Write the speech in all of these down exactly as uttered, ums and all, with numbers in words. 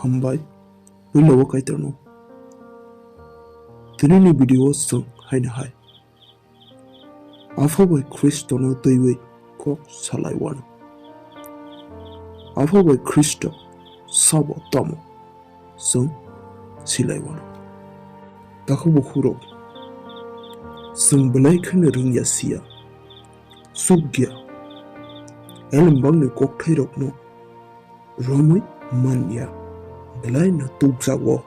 Hambai, puila o Kaitorno. Tinini video o chwng haino hai. Apha bai Khristono twiwi kok salai wano. Apha bai Khristo sabo tamo chwng silai wano. Takhuk bukhuk rok, chwng belai kheno rwngya siya, chukya, elembakni kokthairokno romwi manya, belaino tukjago.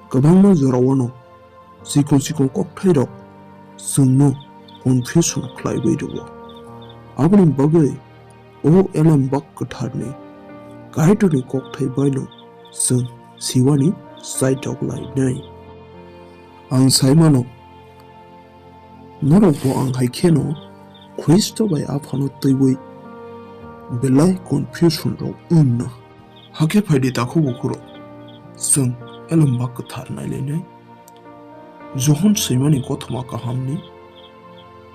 Kwbangma jorao no chikon chikon kokthairok chwngno confusion khlaiwi rwo. Aboni bagwi o elembak kwtharni Kaitorni kokthai baino chwng siwani chaitok lainai. Ang sai mano, norokbo ang hai kheno Khristo bai Aphano twiwi belai confusion rok wngna. Hakhe phaidi takhuk bukhuk rok, chwng elembak kwthar nailainai. Johon swimani kothoma kahamni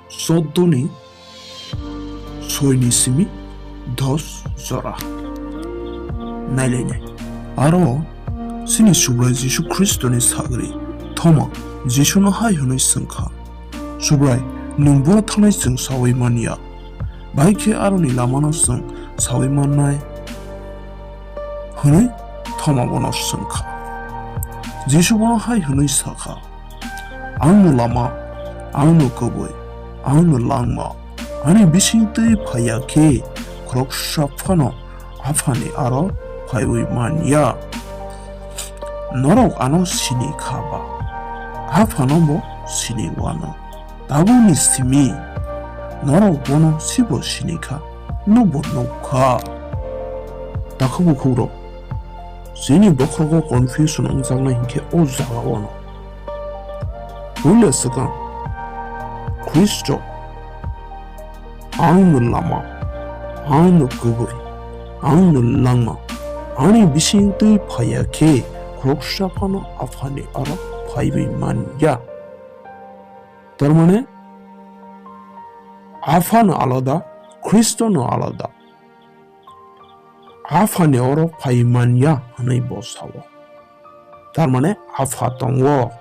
choddoni soini simi dos jora nailainai. Aro chini Subrai Jisu Khristoni sagri Thoma Jisuno hai hwnwi swngkha, "Subrai, nwng buro thangnai chwng saui manya, bai khe aroni lamano chwng saui mannai?" hwnwi Thoma bono swngkha. Jisu bono hai hwnwi sakha, "Angno lama, angno kwbwi, angno langma, ani bisingtwi phaiya khe khoroksa phano Aphani aro phaiwi manya. Norok ano sini kha ba, Aphano bo sini wano. Tabukni simi norok bono sibo sini kha, nwngbo nuk kha." Takhuk bukhuk rok, chini bokhorogo confusion wngjaknai hinkhe o jagao no. Puila swkang Khristo, "Ang no lama, ang no kwbwi, ang no langma, ani bising twi phaiya khe khoroksa phano Aphani aro phaiwi man ya." Tar mane, Apha no alada, Khristo no alada. Aphani oro phai man ya hwnwi bo sao. Tar mane Apha tongo,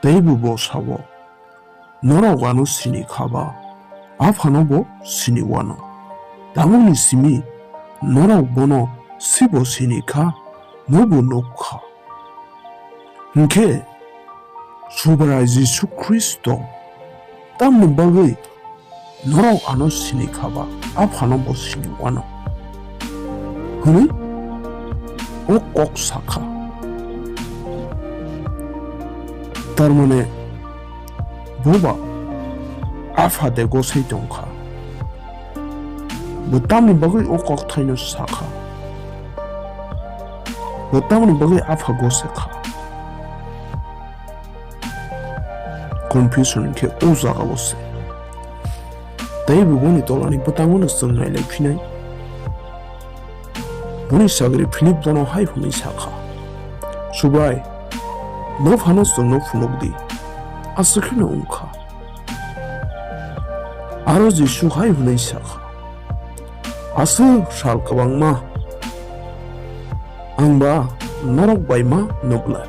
teibo bo sao. Norok ano sini kha ba, Aphano bo sini wano. Tabukni simi norok bono sibo sini kha, nobo nuk kha. Hinkhe Subrai Jisu Khristo tamni bagwi norok ano sini kha ba, Aphano bo sini wano, hwnwi o kok sakha. Tar mane, bo ba Apha de gosai tongkha. Bo tamni bagwi o kokthaino sakha? Bo tamni bagwi Apha gose kha? Confusion khe o jagao se. Tei bo boni tolani bwtangno chwng nailai phinai. Boni sagri Philip bono hai hwnwi sakha, "Subrai, nophano chwngno phunuk di, aswk kheno wngkha." Aro Jisu hai hwnwi sakha, "Aswk sal kwbangma ang ba norok bai ma nuk lai,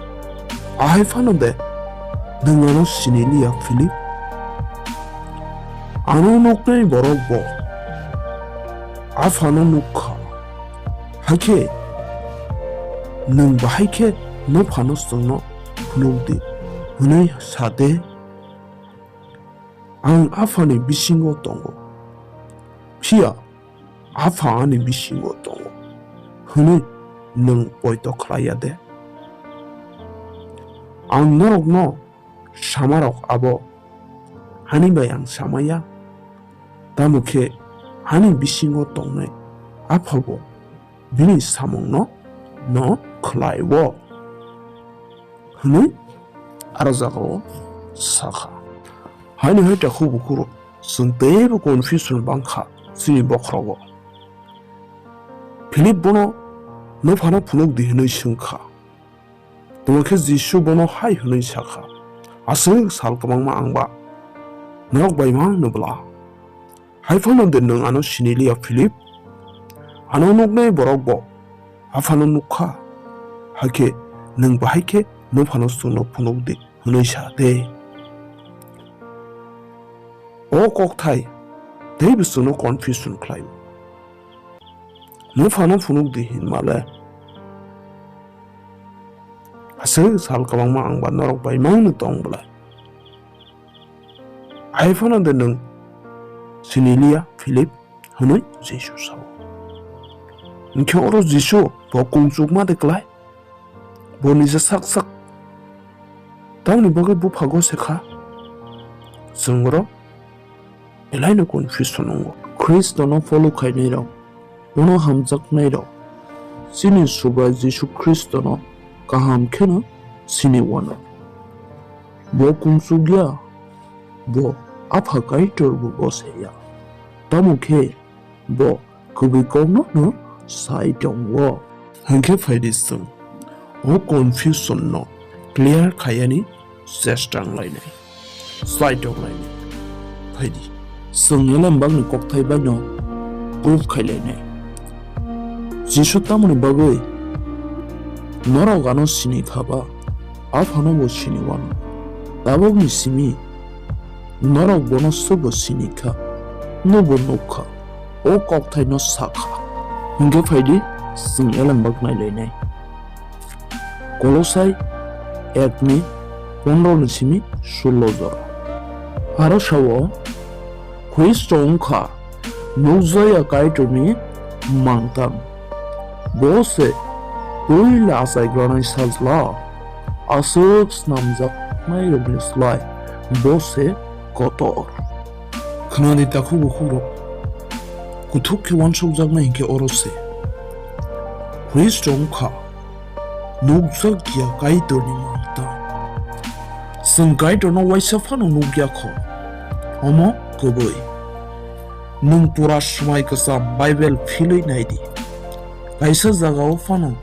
ahai phano de nwng ano sini liya Philip? Ano nuknai borok bo Aphano nuk kha, hakhe nwng bahai khe nophano chwngno phunuk di hwnwi sa de? Ang Aphani bisingo tongo, phiya Apha ani bisingo tongo hwnwi nwng poito khlai ya de? Ang norokno samarok abo, ani bai ang sama ya, tamo khe ani bisingo tongnai Apha bo bini samungno no khlai-o," hwnwi aro jagao sakha. Haino hai takhuk bukhuk rok, chwng teibo confusion bangkha chini bokhorogo. Philip bono, "Nophano phunuk di," hwnwi swngkha. Tamo khe Jisu bono hai hwnwi sakha, "Aswk sal kwbangma ang ba norok bai ma nubla, hai phano de nwng ano sini liya Philip? Ano nuknai borok bo Aphano nuk kha, Hakhe nwng bahai khe Nuphano chwngno phunuk di hwnwi sa de. O kokthai teibo chwngno confusion khlaio. Nuphano phunuk di hinmale. Aswk sal kwbangma ang ba norok bai mangno tong belai. Hai phano de nwng siniliya Philip hwnwi Jisu sao. Hinkhe oro Jisu bo kungchukma de klai. Bo nija sak sak. Tamoni bagwi buphago se kha. Chwng oro belaino confusion wngo. Khristono follow khainairok, bono hamjaknairok, chini Subrai Jisu Khristono kaham kheno sini uanw. Bo kungchukya, bo Apha Kaitor bo gosaiya. Tamo khe bo kubui kokno no sai tongo. Hinkhe phaidi chwng o confusion no clear khayani chesta wnglainai, sai tonglainai. Phaidi chwng elembakni kokthai baino proof khailainai. Jisu tamoni bagwi norok ano sini kha ba, Aphano bo sini uanw. Tabukni simi norok bono swbo sini kha, nwbo nuk kha, o kokthaino sa kha. Hinkhe phaidi, chwng elembak nailainai. Kolosai ekni pondroni simi sullo jora. Aro sao, Khristo wngkha nukjakya Kaitorni mangtang. Bo se puila achaigranai sajla, aswk snamjaknairokni slai bo se kotor. Khwnadi takhuk bukhukrok, kuthuk khe uansukjaknai hinkhe oro se. Khristo wngkha nukjakya Kaitorni mangtang. Chwng Kaitorno waisa phano nukya kho. Omo kwbwi. Nwng pura swmai kwcham Bible philwi nai di. Kaisa jagao phano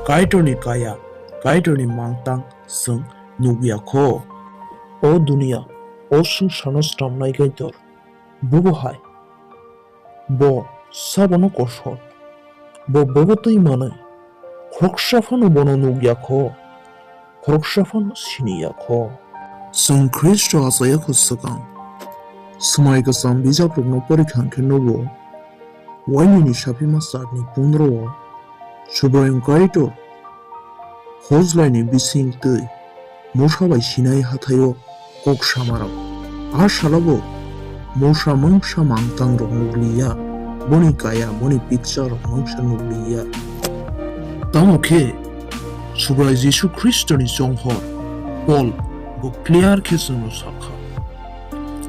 Kaitorni kaya, Kaitorni mangtang chwng nukya kho. O duniya, o swngcharno swnamnai Kaitor, bubo hai. Bo sabono kosol. Bo bobo twi manwi. Khoroksa phano bono nukya kho. Khoroksa phano siniya kho. Chwng Khristo achaya kho swkang. Swmai kwcham bijaprokno porikha khe nugo. Wainini saphima charni pundro o Subraiyung Kaitor hojlaini bising twi Musa bai Sinai hathaio kok samarok. A salobo Musa mungsa mangtangrok nukliya, boni kaya, boni picture rok mungsa nukliya. Tamo khe Subrai Jisu Khristoni chonghor Pol bo clear khe chwngno sakha.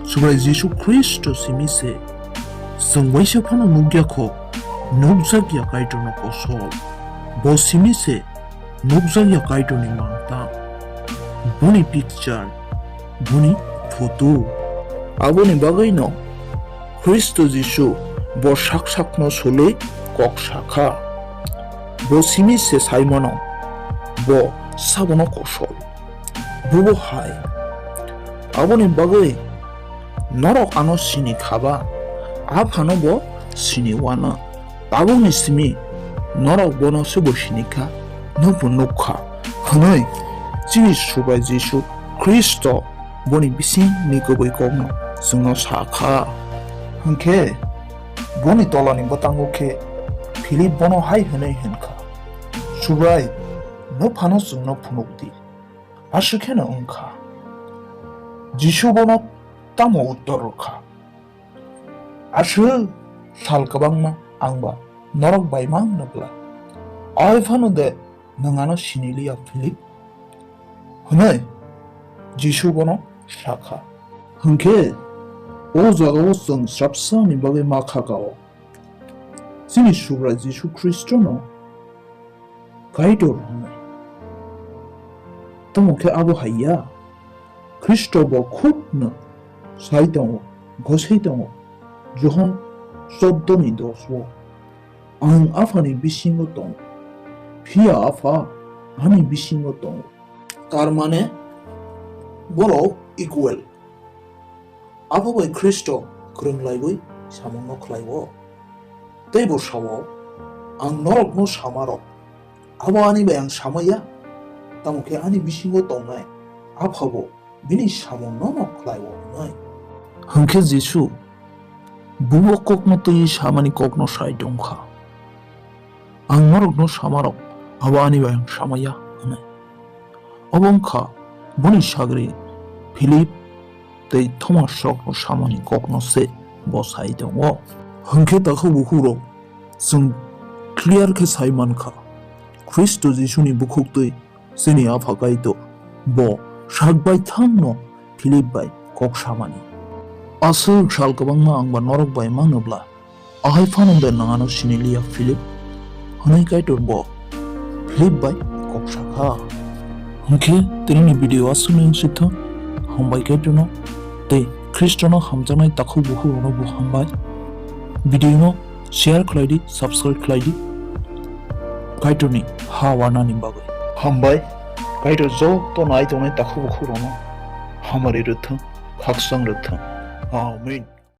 Subrai Jisu Khristo simi se chwng waisa phano nukya kho, nukjakya Kaitorno kosol. Bo simi se nukjakya Kaitorni mangtang, boni picture, boni photo. Aboni bagwino Khristo Jisu bo sak sakno solwi kok sakha. Bo simi se saimano, bo sabono kosol. Bubo hai. Aboni bagwi norok ano sini khaba, Aphano bo sini uanw. Tabukni simi norok bono se bo sini kha, nwbo nuk kha, hwnwi chini Subrai Jisu Khristo boni bisingni kubui kokno chwngno sa kha. Hwnkhe boni tolani bwtango khe Philip bono hai hwnwi hwn kha, Subrai, nwphano chwngno phunuk di. Aswk kheno wng kha. Jisu bono tamo uttor rw kha, aswk sal kwbangma ang ba norok bai mangno bwla. Ai phano de nwng ano sini liya, Philip? Hwnwi Jisu bono sa kha. Hwnkhe o jagao chwng swrapsani bagwi ma kha ka-o. Chini Subrai Jisu Khristono Kaitor hwnwi. Tamo khe abo hai ya? Khristo bo khubno sai tongo, gosai tongo. Johon chordo ni dos o, "Ang Aphani bisingo tongo, phiya Apha ani bisingo tongo." Tar mane borok equal. Abo bai Khristo kwrwng laiwi samungno khlai-o. Tei bo sa-o, "Ang norokno samarok, Abo ani bai ang samaya, tamo khe ani bisingo tongnai Aphabo bini samungrokno khlai-o hwnwi. Hwnkhe Jisu bo o kokno twiwi samani kokno sai tong kha, "Ang norokno samarok, abo ani bai ang samaya," hwnwi. Obo wng kha boni sagri Philip tei Thomas rokno samani kokno se bo sai tongo. Hwnkhe takhuk bukhukrok, chwng clear khe sai man kha, Khristo Jisuni bukhuktwi chini Apha Kaitor bo sak baithangno Philip bai kok samani. Aswk sal kwbangma ang ba norok bai mano bla, ahai phano de nwng ano sini liya Philip? Hwnwi Kaitor bo Philip bai kok sa kha. Hwnkhe tinini video aswk nung sitho, hambai Kaitorno tei Khristono hamjaknai takhuk bukhukrokno bo hambai. Video no share khlai di, subscribe khlai di. Kaitorni ha warnani bagwi. Hambai, Kaitor joto nai tongnai takhuk bukhukrokno hamari rwthwng, khakchang rwthwng. Amen.